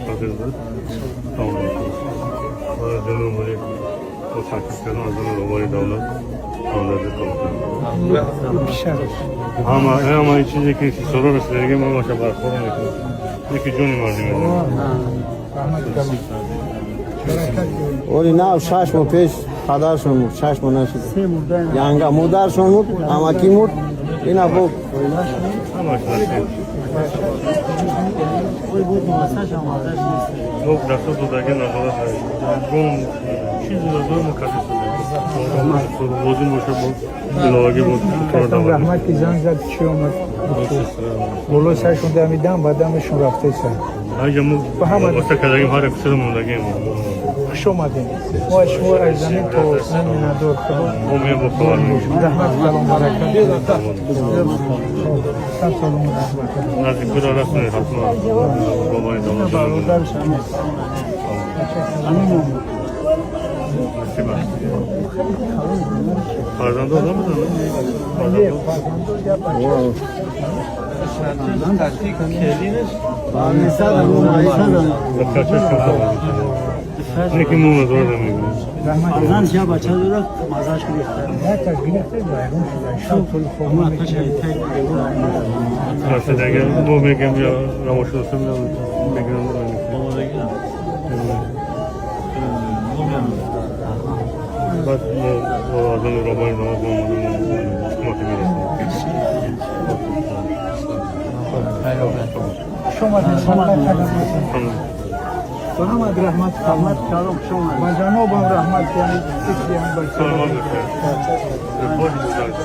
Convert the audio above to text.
Фақир буд. Ҷаноби олӣ бо таъкид кардан аз он роҳбари давлат ҳамдардӣ карданд. Ҳама ҳама ин чизе ки сора расидаги, ман маша бархӯр мекунам, яки ҷони мардум. Оли нав 6 моҳ пеш падаршон мурд, 6 моҳ нашид. Янга модаршон мурд, амакӣ мурд. Ина бо Ҳамаш насиб. Мо дастур додаги, назорат гом чизе дорем, мо каси лозим боша, бо иловагӣ бо Касам раҳмат, ки занг зад, чӣ омад. Болои саршон дамидам, ба дамашон рафтеса. Ҳаҷа мо васта кардагим, ҳар як кусада мондагим. Хуш омадем. Мо аз шумо аз замин то осмон миннатдор. Худо Мо меем, бо хабар мешем. Раҳмат калом, баракат. Сад саломат, раҳмат. Наздик буда расонед ҳатман бобои давлат. Бародарш. Насиб аст. Фарзандон набуданд? Фарзандон. Фарзандо я бача. Духтарчаш кам. Неки мо назорат мекунем. Раҳмат. Фарзанд я бача дорад, мазаш гирифта. Як гирифта, вайрон шуда. Шаб тул хоб. Расидаги мо мегем ё равошиносӣ мегирам. Баъд мо аз он роҳбари давлат мо кӯмаки мерасонем. Хуш омадед. Ба ҳамад раҳмат. Раҳмат калом, хуш омадед. Ба ҷанобам раҳмат, яъне фикри ҳам бача. Саломат бошед. Боз бузург.